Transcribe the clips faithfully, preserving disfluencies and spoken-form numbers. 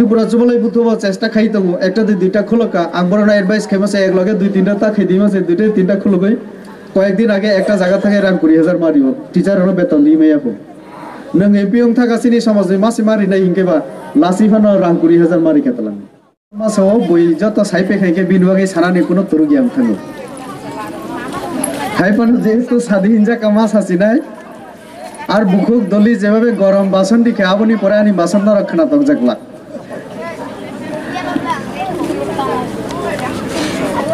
Tripura chubalai buthubo chesta khai tongo, ekta di duita khulokha, ang borokno advice khaima se ek loge dui tinta ta khai dima se duita tinta khulogwi koyek din age ekta jaga thangwi rang kuri hajar mario, teacher rokno beton di maya pho. Nwng M P wng thaka chini somajni masi mari nai hinkhe ba lasi phano rang kuri hajar mari khe talang. Masao bui joto sai pekha khe bini bagwi sanani kuno turuk ya wngthango. Hai phano jehetu sadi hinjak ma sasinai, ar bukhuk doli jebabe gorom bason dikhe aboni pore ani bason norok khna tokjak lak.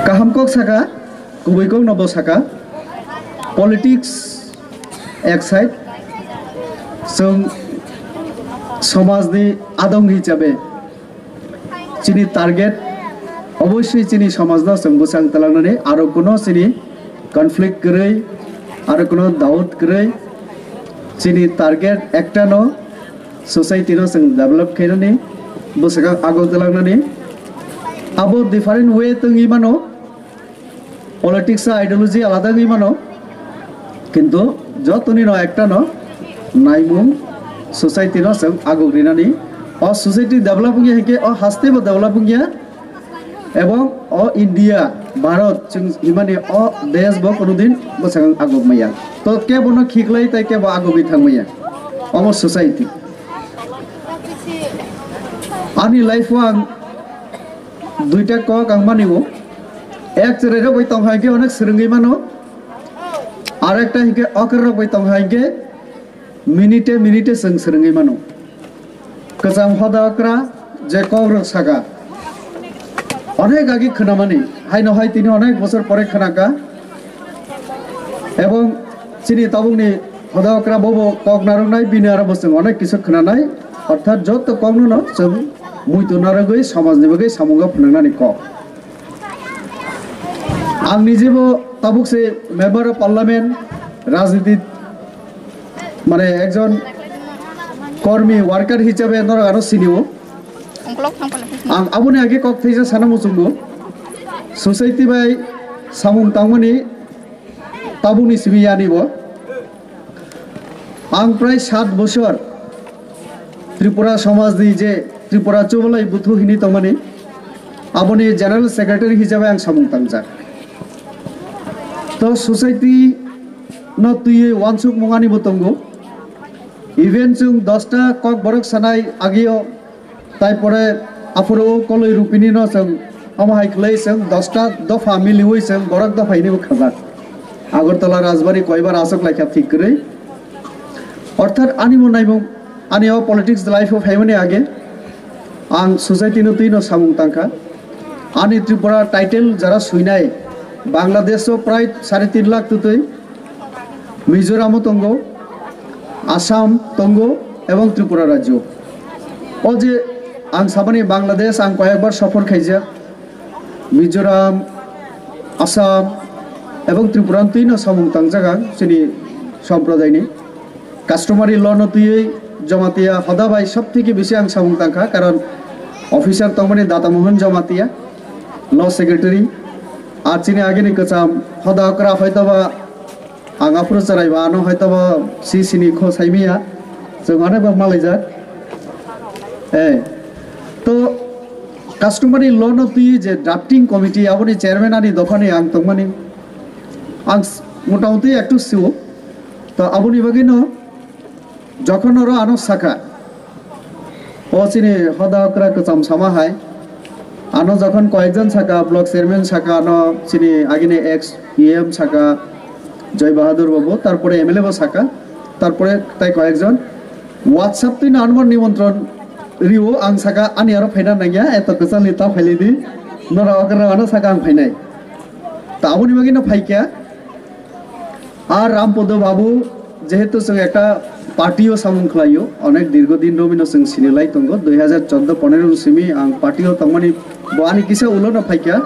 Kaham kok saka, kubui kok no bo saka, politics ek side, chwng somajni adong hisabe, chini target oboswi chini somajno chwng bwsang twlangnani, aro kuno chini conflict kwrwi, aro kuno doubt kwrwi, chini target ektano, society no chwng develop khainani, bwswkang agok twlangnani. Abo different way tongwi mano. Politics o ideology alada wngwi mano, kintu jotoni no ekta no naimung, society no chwng aguk rinani. O society develop wngya hinkhe o haste bo develop wngya, ebong o India, Bharat chwng himani o desh bo kono din bwswkang aguk maya. To kebo no khiklai tai kebo agugwi thang maya. Omo society. Ani life o ang duita kok ang mani o. Ek cherai rok bai tong hai khe onek swrwngwi mano. Ar ekta hinkhe okra rok bai tong hai khe minute minute chwng swrwngwi mano. Kwcham hoda okra je kok rok saka. Onek agi khwnamani. Haino hai tini onek bosor pore khwnaka. Ebong chini tabukni hoda okra bobo kok narwknai bini aro bo chwng onek kisa khwnanai. Orthat joto kokno no chwng muitu narwgwi somajni bagwi samungo phwnangnani kok. Ang nijebo tabuk se member of parliament, rajniti mane ekjon kormi worker hisabe norok ano sinio. Ang aboni age kok thaisa sana muchungo. Society bai samung tangmani tabukni simi yani bo. Ang prai sat bosor Tripura somajni je Tripura Chubalai Buthu hini tongmani, aboni general secretary hisabe ang samung tangjak. To society no twiwi wansuk mungani bo tongo. Even chwng dosta kok borok sanai agio, tai pore aphuru o koloi rupini no chwng omo hai khlai chwng dosta dopha miliwi chwng borok dopha hini bo khajak. Agartala Rajbari koibar aswk laikha thik kwrwi. Orthat ani bo naimung, ani o politics life o phaimani age ang society no twi no samung tangkha. Ani Tripura title jara suinai Bangladesh o prai sare tin lakh tutui. Mizoram o tongo, Assam tongo ebong Tripura rajyo. O je ang sabani Bangladesh ang koyekbar sophor khaijak, Mizoram, Assam ebong Tripura twino samung tangjak ang chini somprodaini. Customary law no twiwi Jamatia hoda bai sob theke bisi ang samung tangkha, karon officer tongmani Data Mohan Jamatia, law secretary, ar chini agini kwcham hoda okra hoitoba Ang aphuru chwrai ba ano hoito bo si sini kho saimiya. Chwng onek bo malaijak. Eh, to customary law no twi je drafting committee aboni chairman ani dophani ang tongmani. Ang s-, motamuti ektu siwo. To aboni bagwi no jokhon oro ano saka. O chini hoda okra kwcham sama hai. Ano jokhon koyekjon saka, block chairman saka, ano chini agini ex E M saka, Joy Bahadur babu, tarpore M L A bo saka, tarpore tai koyekjon. WhatsApp twi no ano nimantron rio, ang saka ani aro phaina nangya, eto kwchalni ta phailidi, nora okra ano saka ang phainai. Ta aboni bagwi no phaikya. Ar Rampodo babu, jehetu chwng ekta party o samung khlaio, onek dirgo din romino chwng sinilai tongo, dui hajar chordo ponero ni simi ang party o tongmani, bo ani kisa ulo no phaikya,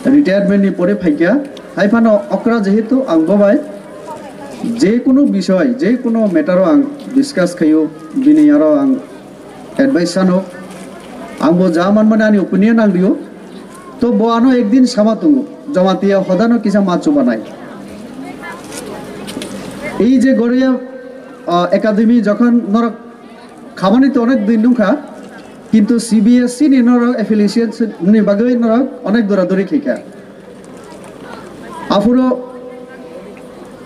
retirement ni pore phaikya, hai phano okra jehetu ang bo bai je kunu bisoi, je kunu matter o ang discuss khaio, bini aro ang advice sano, ang bo ja manmani ani opinion ang rio, to bo ano ekdin sama tongo, Jamatia hodano kisa ma chubanai. Ei je Goria, ah, Academy jokhon norok khamani to onek din nungkha, Kintu C B S E ni norok affiliation ni bagwi norok onek dura duri khaikha. Aphuru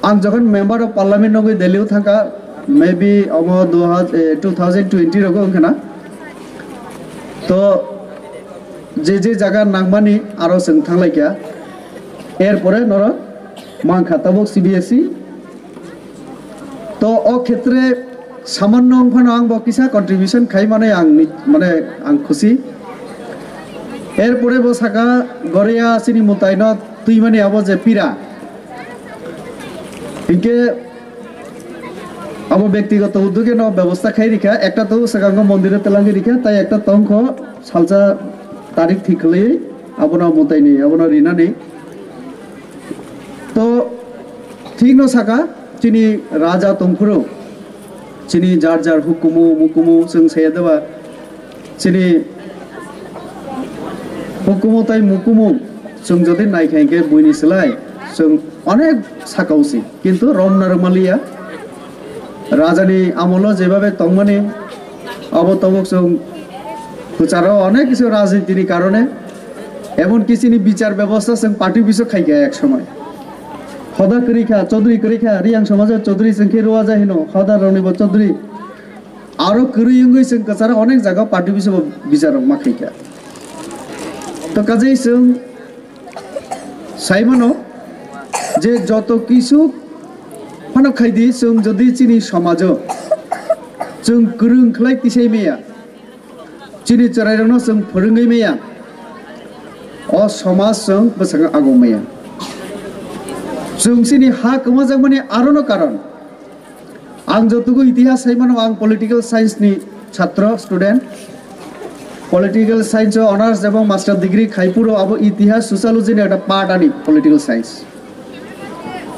ang jokhon member of parliament nogwi Delhi o thangkha, maybe omo duha-, eh, two thousand twenty rogo wngkha na. To je je jaga nangmani aro chwng thanglaikha. Erpore norok mankha tabuk C B S E. To o khetre samanno wng phano ang bo kisa contribution khai mane ang ni, mane ang khusi. Erpore bo saka Goria chini mwtaino twi mani abo je pira. Hinkhe abo byaktigoto uddogeno bebosta khai rikha, ekta to swkango mondiro twlangwi rikha, tai ekta tongkho salsa tarik thik khlaiwi abono mwtaini, abono rinani. To thikno saka, chini raja tongphuru, chini jar jar hukumu mukumu chwng saya deba, chini hukumu tai mukumu chwng jodi naikha hinkhe buini slai chwng onek sakao si, kintu romna rwmaliya. Rajani amolo jebabe tongmani abo tabuk chwng kwcharo onek kisu rajnitini karone, emon ki chini bichar bebosta chwng party biso khaikha ek somoy. Hoda kwrwi kha, Chaudhary kwrwi kha, Riyang somajo Chaudhary chwng khe Ruaja hino, hoda rokni bo Chaudhary. Aro kwrwi wngwi chwng kwcharo onek jaga party biso bo bichar rok ma khaikha. To kajai chwng saimano je joto kisu phano khaidi, chwng jodi chini somajo chwng kwrwng khlai tisai maya, chini chwrairokno chwng phwrwngwi maya, o somaj chwng bwskango agong maya. Chwng chini ha kwmajakmani arono karon. Ang jotogo itihas sai mano, ang political science ni chhatro, student. Political science o honours ebong master degree khai phuru abo itihas, sociology ni ekta part ani political science.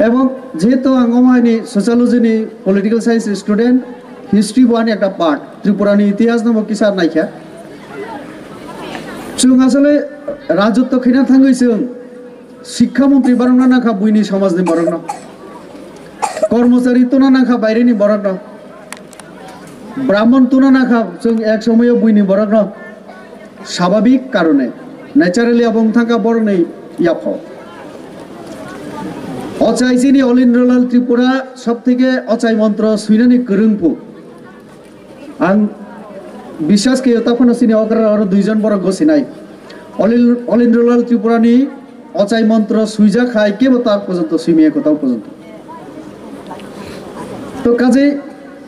Ebong jehetu ang omo hai ni sociology ni political science student, history bo ani ekta part. Tripura ni itihas no bo kisa naikha. Chwng asole rajotwo khaina thangwi chwng Sikha montri borokno nangkha buini somajni borokno. Kormochari tuna nangkha baireni borokno. Brahmon tuna nangkha chwng ek somoyo buini borokno. Swabhabik karone, naturally abo wng thangkha borokni yapho. Ochai chini Olindrolal Tripura sob theke ochai montro swinani kwrwngphu. Ang biswas khe taphano chini okra oro duijon borok gosinai. Olil-, Olindrolal Tripurani ochai montro swijak hai kebo ta porjonto swimaya kwtal porjonto. To kaje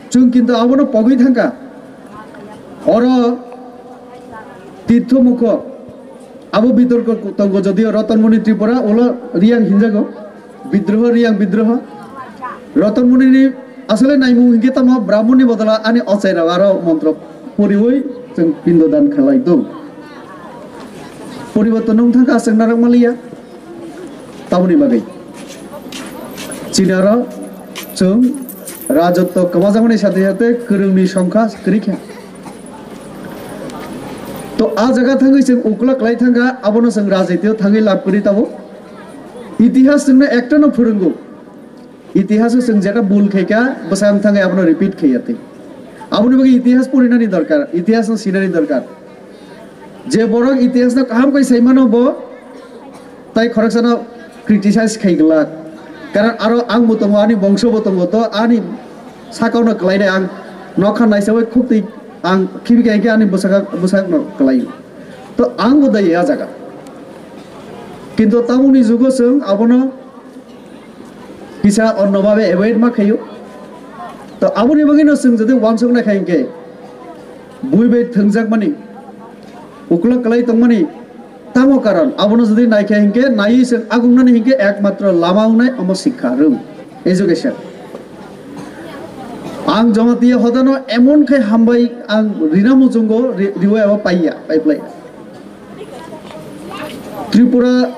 chwng kintu abono pogwi thangkha. Oro Tirtho Mukho abo bitorko tongo, jodio Ratanmoni Tripura ulo Riyang hinjago. Bidroho, Riyang bidroho. Ratanmoni ni asole naimung hinkhe tamo Brahmon ni bodola ani ochai rok aro montro poriwi chwng pindo dan khlai do. Poriborton wng thangkha chwng narwk maliya. Tamoni bagwi chini aro chwng rajotwo kwmajakmani sathe sathe kwrwngni songkha kwrwi kha. To a jaga thangwi chwng ukla kwlai thangkha, abono chwng rajnitio thangwi lab kwrwi tabuk. Itihas chwngno ektano phwrwngo. Itihaso chwng jeta bul khaikha, bwsang thangwi abono repeat khaiya twi. Aboni bagwi itihas porinani dorkar, itihasno sinani dorkar. Je borok itihasno kaham khe sai mano bo, tai khoroksano criticize khai glak. Karon aro ang bo tongo, ani bongso bo tongo, to ani sakao no kwlainai ang nokha naisawi khuk twi ang khibi khe ani bwsaka, bwsakno kwlai. To ang bo dai a jaga. Kintu tabukni jugo chwng abono kisa onno babe avoid ma khaio. To aboni bagwino chwng jodi uansuk nai kha hinkhe bui bai thwngjak mani, uklok kwlai tongmani, tamo karon abono jodi naikha hinkhe naiwi chwng agungnani hinkhe ekmatro lama wngnai omo sikha rwng, education. Ang Jamatia hodano emon khe hambai ang rina muchungo ri-, riwi abo paiya, paiplai. Tripura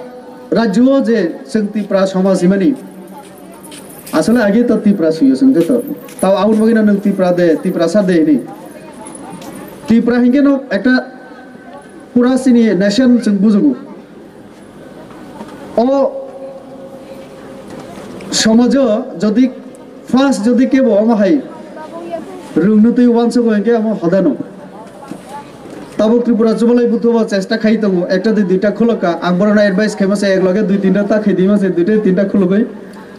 rajyo je chwng Tipra somaj himani, asole age to Tipra suyo chwng to. Tao aboni bagwino nwng Tipra de, Tiprasa de hini. Tipra hinkhe no ekta pura chini nation chwng bujugo. O somajo jodi first jodi kebo omo hai rwngno twi uansugo hinkhe omo hodano. Tabuk Tripura Jubilai Buthu bo chesta khai tongo, ekta di duita khulokha, ang borokno advice khaima se, ek loge dui tinta ta khai dima se, duita tinta khulogwi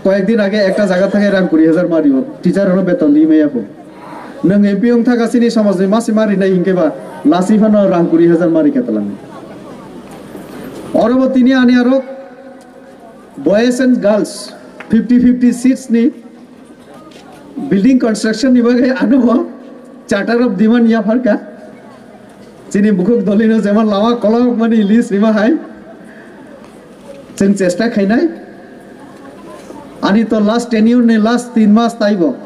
koyek din age ekta jaga thangwi rang kuri hajar mario, teacher rokno beton di maya kho. Nwng M P wng thaka chini samajni masi mari nai hinkhe ba lasi phano rang kuri hajar mari khe talang. Oro bo tini ani aro boys and girls fifty fifty seats ni building construction ni bagwi ano bo charter of demand ya pharka. Chini bukhuk dolino jemon lama kolok mani list rima hai. Chwng chesta khainai. Ani to last tenure ni last tin mas taibo.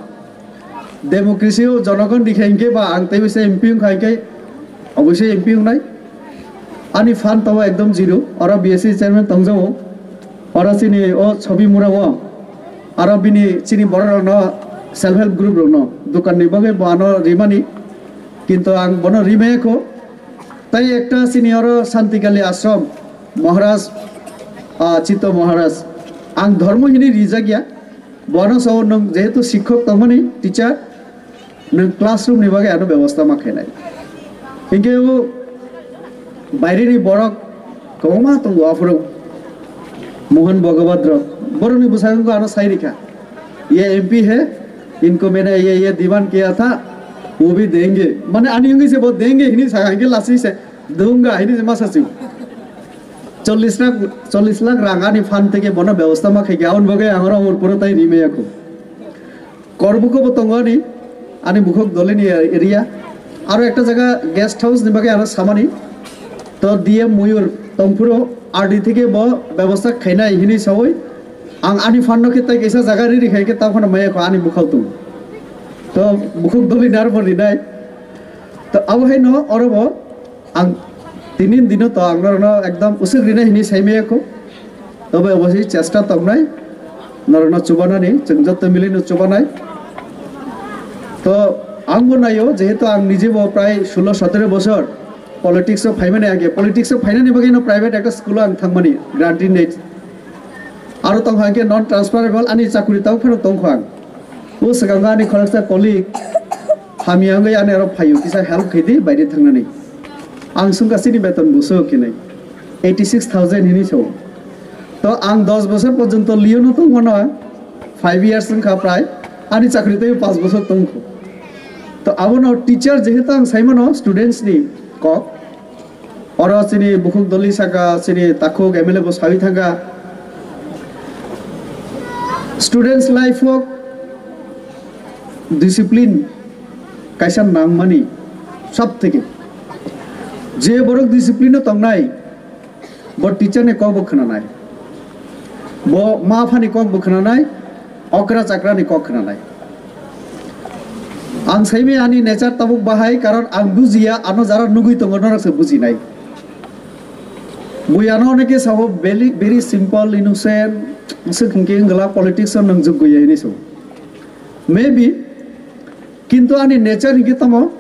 Democracy o jonogon rikha hinkhe ba ang tei bisa M P wngkha hinkhe obviously M P wngnai. Ani fund to ekdom zero. Oro B S C chairman tongjago. Oro chini o Sobi Mura o. Aro bini chini borok rokno self help group rokno dukan ni bagwi bo ano rimani. Kintu ang bono rimaya kho. Tai ekta chini oro Santikali Ashram Maharaj, ah, Chitto Maharaj. Ang dhormo hini rijak ya. Bono sao nwng jehetu sikhok tongmani, teacher, nwng classroom ni bagwi ano bebosta ma khainai. Hinkhe o baire ni borok kwbangma tongo aphuru. Mohan Bhagwat rok. Borokni bwskango ano sai rikha. Ye M P hai, inko maine ye, ye demand kiya tha, wo bhi denge. Mane ani wngwi se bo denge hini sakha hinkhe lasi se dunga hini se masa si. Chollish lakh, chollish lakh rang ani fund theke bono bebosta ma khaikhe, aboni bagwi ang oro hor puro tai rimaya kho. Korbuko bo tongo ani, ani bukhuk dolini area. Aro ekta jaga guest house ni bagwi ano samani. To D M Moyur tongphuru R D theke bo bebosta khainai hini sawi. Ang ani fund no khe tai kaisa jaga riri khai khe tamo phano maya kho ani bukhuk tongo. To bukhuk dolini aro bo rinai. To abo hai no oro bo ang tini dino to ang norokno ekdom usuk rinai hini sai maya kho. Tobe obosai chesta tongnai norokno chubanani, chwng joto milino chubanai. To ang bo naio, jehetu ang nije bo prai sulo sotero bosor politics o phaimani age, politics o phainani bagwi no private ekta school o ang thangmani grantee nei. Aro tongkha hinkhe non transferable ani chakri tamo phano tongkha ang. O swkango ani khoroksa colleague hamya wngwi ani aro phaio, kisa help khaidi baire thangnani. Ang swngkha chini beton bwswk hinwi eighty six thousand hinwi sao. To ang dos bosor porjonto Lyon o tongmano, five years wngkha prai, ani chakri tei paanch bosor tongkho. To abono teacher jehetu ang saimano students ni kok, oro chini bukhuk doli saka chini takhuk M L A bo sawi thangkha. Students life o discipline kaisa nangmani sab theke. Je borok discipline o tongnai, bo teacher ni kok bo khwnanai, bo ma pha ni kok bo khwnanai, okra chakra ni kok khwnanai. Ang saimaya ani nature tabuk bahai, karon ang bujiya, ano jara nugwi tongo norok se bujinai. Bui ano oneke sao very, very simple, innocent, aswk hinkhe wngla politics o nwngjwk gwi ya hinwi sao. Maybe, kintu ani nature hinkhe tamo,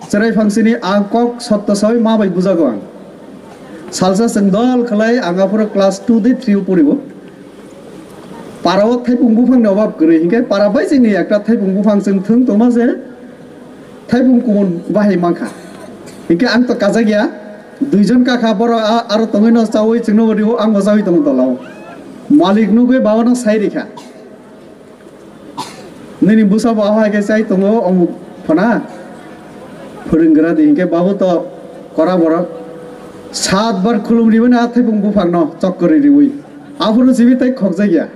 chwrai phangsini ang kok sotto sawi ma bai bujago ang. Salsa chwng dol khlai ang aphuru class two de three o poribo. Para o thaipung buphang ni obab kwrwi hinkhe para bai chini ekta thaipung buphang chwng thwng tongma je thaipung kumun bahai mankha. Hinkhe ang to kajak ya, duijon kakha borok a-, aro tongwi no chawi chwngno bo rio ang bo chawi tongo tolao. Malik nugwi baba no sai rikha. Nini bwsa bo ahai khe chai tongo omo phana. Phwrwnggra di hinkhe babu to kora borok. Saat bar khulum riwi na thaipung buphang no chokkorwi riwi. Aphuru sibi tai khokjak ya.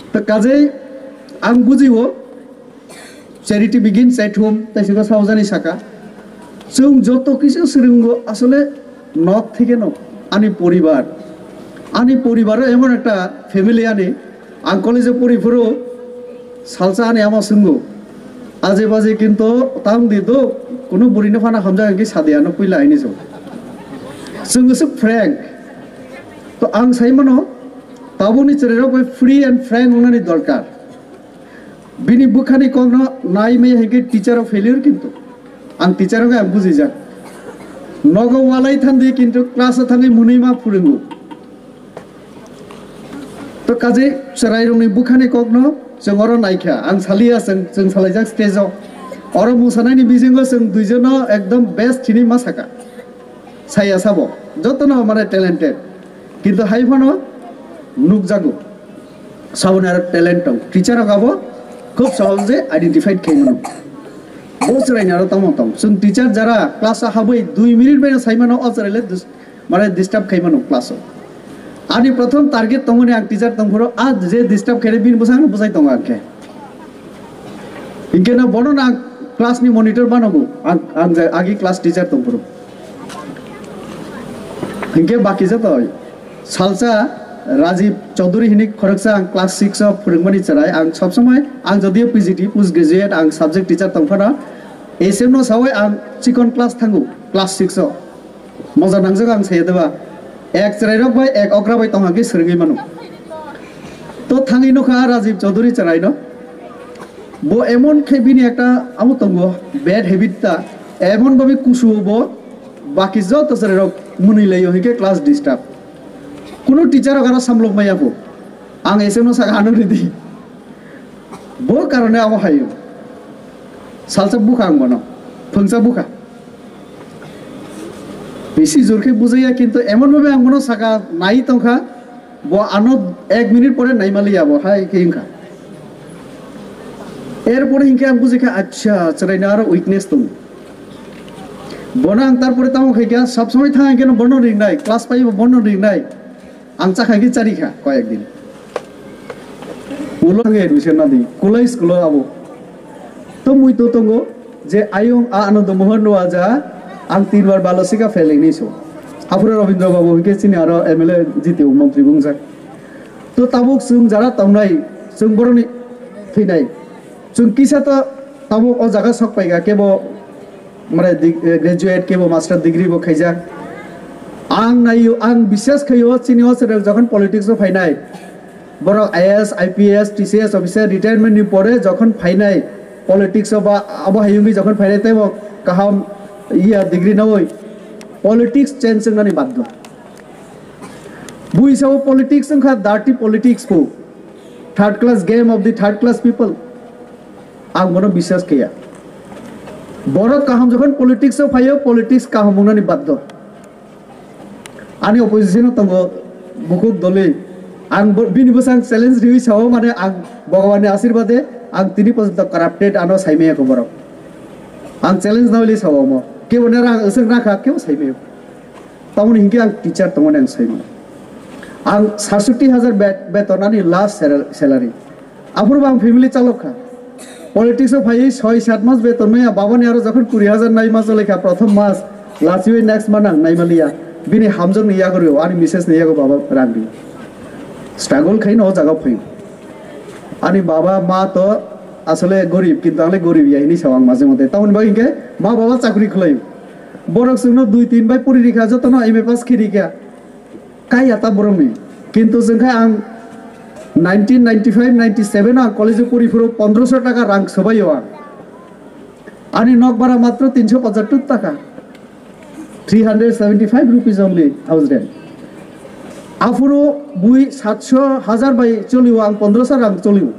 To kajai ang bujiwo, charity begins at home, tai sika saojani saka. Chwng joto kisa swrwngo asole nok theke no, ani poribar. Ani poribar emon ekta family ani, ang college-o pori phuru salsa ani ama swngo. Aje baje kintu tang di do, kuno buri no phana hamjak ang ki sadia no puila aini so. Chwng so frank. To ang sai mano, tabukni chwrairok bai free and frank wngnani dorkar. Bini bwkhani kokno nai maya hinkhe teacher o failure kintu. Ang teacher wngkha ang bujijak. Nogo walai thandi kintu class o thangwi mwnwi ma phwrwngo. To kaje chwrairokni bwkhani kokno chwng oro naikha. Ang saliya chwng, chwng salaijak stage o. Oro mung sanaini bisingo chwng duijono ekdom best hinwi ma saka. Saya sabo, jotono mane talented. Kintu hai phano nukjago. Saboni aro talent tong. Teacher rok abo khub sohoje identified khai mano. Bo chwraini aro tamo tong. Chwng teacher jara class o habwi dui minute bai no sai mano, o chwraile dus-, mane disturb khai mano class o. Ani prothom target tongmani ang teacher tongphuru, a je disturb khainai bini bwsang bwsai tongo ang khe. Hinkhe no bono na ang class ni monitor banogo, ang, ang je agi class teacher tongphuru. Hinkhe baki jotoi salsa Rajiv Chaudhary hinwi khoroksa ang class six o phwrwngmani chwrai, ang sob somoi ang jodio P G T, post graduate, ang subject teacher tongphano, S M no sawi ang chikon class thango, class six o. Moja nangjak ang saya deba. Ek chwrairok bai ek okra bai tongha khe swrwngwi mano. To thangwi nukha Rajiv Chaudhary chwraino. Bo emon khe bini ekta amo tongo, bad habit ta. Emon babi kusu bo baki joto chwrairok mwnwi laio hinkhe class disturb. Kunu teacher rok aro samlok maya bo. Ang S M no saka ano ridi. Bo karone abo hayo. Salsa bukha ang bono. Phungsa bukha. Bisi jor khe bujaya, kintu emon bhabe ang bono saka nai tongkha, bo ano ek minute pore naimaliya bo, hai khe wngkha. Erpore hinkhe ang bujikha, acha, chwraino aro weakness tongo. Bono ang tarpore tamo khaikha, sab somoi thang hinkhe bono ringnai, class five bono ringnai. Ang chakha khe chari kha koyek din. Ulo thangwi admission nadi, kulai school o abo. To mui to tongo je ayung a Ananda Mohan no aja ang tinbar balo sika fail ni so. Aphuru Rabindra Babu hinkhe chini aro M L A jiti o montri bungjak. To tabuk chwng jara tongnai, chwng boroni thwinai. Chwng kisa to tabuk o jaga sok paikha kebo mane dig-, eh, graduate kebo master degree bo khaijak. Ang naio, ang biswas khaio, chini o chwrwng jokhon politics o phainai, borok I A S, I P S, T C S officer retirement ni pore jokhon phainai, politics o ba abo hayungwi jokhon phainai tei bo kaham iya degree nawi politics change wngnani baddo. Bui sao politics wngkha dirty politics bo, third class game of the third class people. Ang bono biswas kaiya. Borok kaham jokhon politics o phaio, politics kaham wngnani baddo. Ani opposition o tongo Bukhuk Doli. Ang bo-, bini bwsang challenge riwi sao, mane ang Bhagwan ni ashirbade ang tini porjonto corrupted ano saimaya kho borok. Ang challenge nawi sao omo. Kebo nera ang aswk nakha, kebo saimaya. Tamoni hinkhe ang teacher tongmani ang saimano. Ang sat soti hajar bet-, beton ani last sal-, salary. Aphuru bo ang family chalok kha. Politics o phaiwi soi sat mas beton maya, babani aro jokhon kuri hajar nai mas jalai kha, prothom mas lachiwi next month ang naimaliya. Bini hamjakni yago rw, ani misses ni yago baba rang rw. Struggle khaino o jaga phaio. Ani baba ma to asole gorib, kintu ang le gorib ya hini sao ang maje mote. Tamoni bagwi hinkhe ma baba chakri khwlaio. Borok chwngno dui tin bai puri rikha, jotono M A pass khe rikha. Kaiya ta borokni. Kintu chwng khe ang nineteen ninety-five ninety-seven o ang college o puri phuru pondroso taka rang swbaio ang. Ani nok bara matro tinso pochattor taka. Three hundred seventy-five rupees only house rent. Aphuru bui satso hajar bai cholio, ang pondroso rang cholio.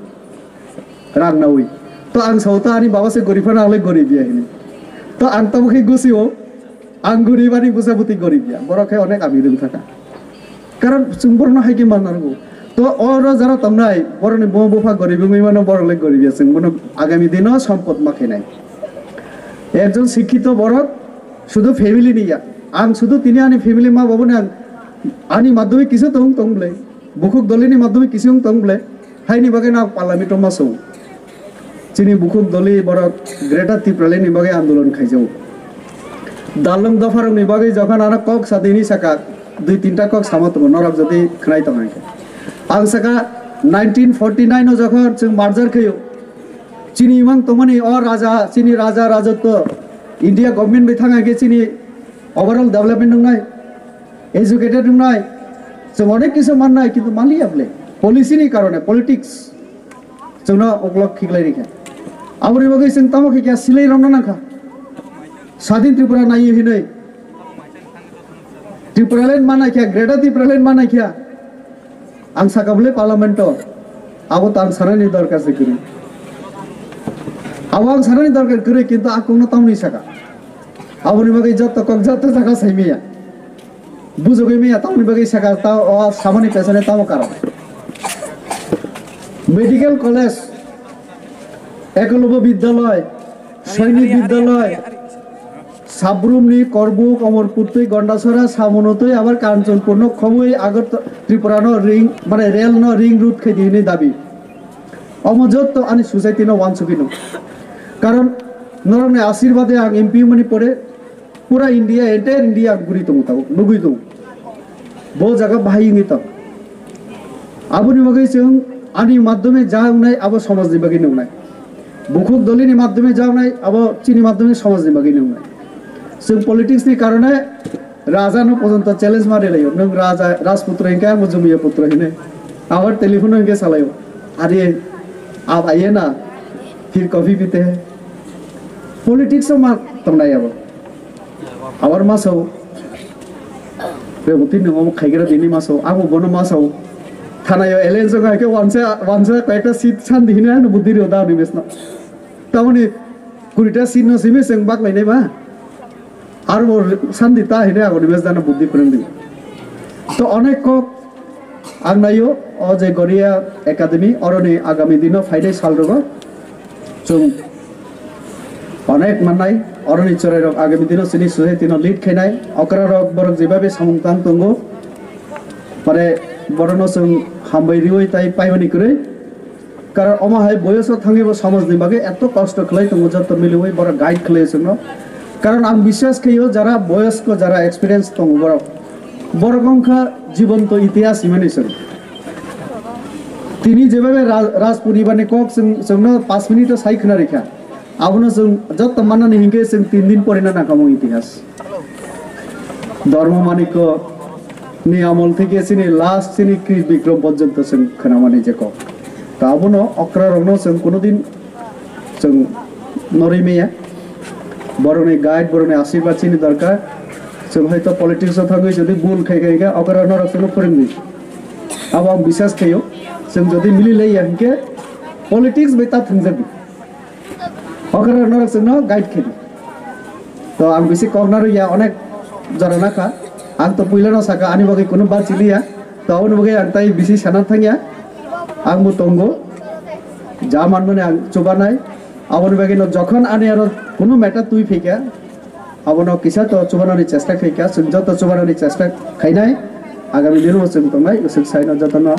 Rang nawi. To ang sao ta ani baba se gorib phano ang le gorib ya hini. To ang tamo khe gusio, ang gorib ani bwsa bwtwi gorib ya. Borok khe onek amir wng thaka. Karon chwng borokno hai khe man narwgo. To oro jara tongnai, borokni buma bupha gorib wngwi mano, borok le gorib ya, chwng bono agami dino sompot ma khainai. Ekjon sikkito borok sudu family ni ya. Ang sudu tini ani family ma babuni ang ani madhyamik kisa tong tong ble. Bukhuk Dolini madhyamik kisa wng tong ble. Haini bagwi no ang parlament o ma song. Chini Bukhuk Doli borok Greater Tipraland ni bagwi andolon khaijao. Dalwng dopharokni bagwi jokhon ano kok sadini saka dui tinta kok sama tongo, norok jodi khwnai tong hai khe. Ang saka nineteen forty nine o jokhon chwng merger khaio, chini imang tongmani o raja, chini raja rajotwo India government bai thang hai khe chini overall development wngnai, educated wngnai, chwng onek kisa mannai, kintu manliya ble. Policy ni karone, politics. Chwngno uklok khiklai rikha. Aboni bagwi chwng tamo khe kya silai romna nangkha. Sadin Tripura naiwi hinwi. Tipraland manai kya, Greater Tipraland manai kya. Ang saka bwle parliament o. Abo tang sanani dorkar se kwrwi. Abo ang sanani dorkar kwrwi, kintu a kokno tamni saka. Aboni bagwi joto kok joto jaga sai maya. Bujugwi maya tamni bagwi saka ta o samani pesane tamo karon. Medical college, Ekolobya Bidyalay, Sainik Bidyalay, Sabrumni, Korbuk, Omorpur twi, Gondasora, Samono twi abar Kanchanpur no khobwi Agartala, Tripura no ring, mane rail no ring road khaidi hinwi dabi. Omo jotto ani society no wansugwi nung. Karon norokni ashirbade ang M P mani pore pura India, entire India ang guri tongo tabuk, nugwi tongo. Bo jaga bahai wngwi tong. Aboni bagwi chwng ani madhyome ja wngnai abo somajni bagwi nungnai. Bukhuk dolini madhyome ja wngnai abo chini madhyome somajni bagwi nungnai. Chwng politics ni karone Raja no pojonto challenge ma rilaio, nwng raja, rajputro hinkhe ang bo jumuiya putro hinwi. Abar telephone hinkhe salaio, "Are, ab aye na, phir coffee pite hai." Politics o ma tongnai abo. Abar ma sao, Reboti nwng omo khaigra dini ma sao, ang bo bono ma sao. Thanaio alliance o haikhe wansa, wansa koyekta seat sandi hinwi ano buddhi rio da ni mesno. Tamoni kurita seat no simi seng bak lainai ba. Aro bo sandi ta hine agoni mes dana buddhi phwrwngdi. To onek kok ang naio o je Goria Academy oroni agami dino phainai sal rogo chwng onek mannai, oroni chwrai rok agami dino chini society no lead khainai, okra rok borok jebabe samung tang tongo, mane borokno chwng hambai riwi tai paimani kwrwi. Karon omo hai boyoso thangwi bo samajni bagwi eto kosto khlai tongo, joto miliwi borok guide khlai chwngno. Karon ang biswas khaio jara boyosko, jara experience tongo borok, borok wngkha jibanto itihas hinmani chwng. Tini jebabe Ra-, Raj Purnimani kok chwng, chwngno panch minute o sai khna rikha. Abono chwng joto mannani hinkhe chwng tin din porina nangkha omo itihas. Dharma Manikya ni amol theke chini last chini Krishna Bikram porjonto chwng khwnamani je kok. Ta abono okra rokno chwng kuno din chwng norwi maya. Borokni guide, borokni asirwad chini dorkar. Chwng hoito politics o thangwi jodi bul khai khai kha okra norok chwngno phwrwngwi. Abo ang biswas khaio. Chwng jodi mili laiya hinkhe politics bai ta thwngjagwi. Okra norok chwngno guide khaidi. To ang bisi kok narwkya, onek jora nakha. Ang to puila no saka, ani bagwi kunu ba chiliya. To aboni bagwi ang tai bisi sana thangya. Ang bo tongo. Ja manmani ang chubanai. Aboni bagwi no jokhon ani aro kunu matter twi phaikha, abono kisa to chubanani chesta khaikha. Chwng joto chubanani chesta khainai. Agami dino chwng tongnai, usuk saino jotono.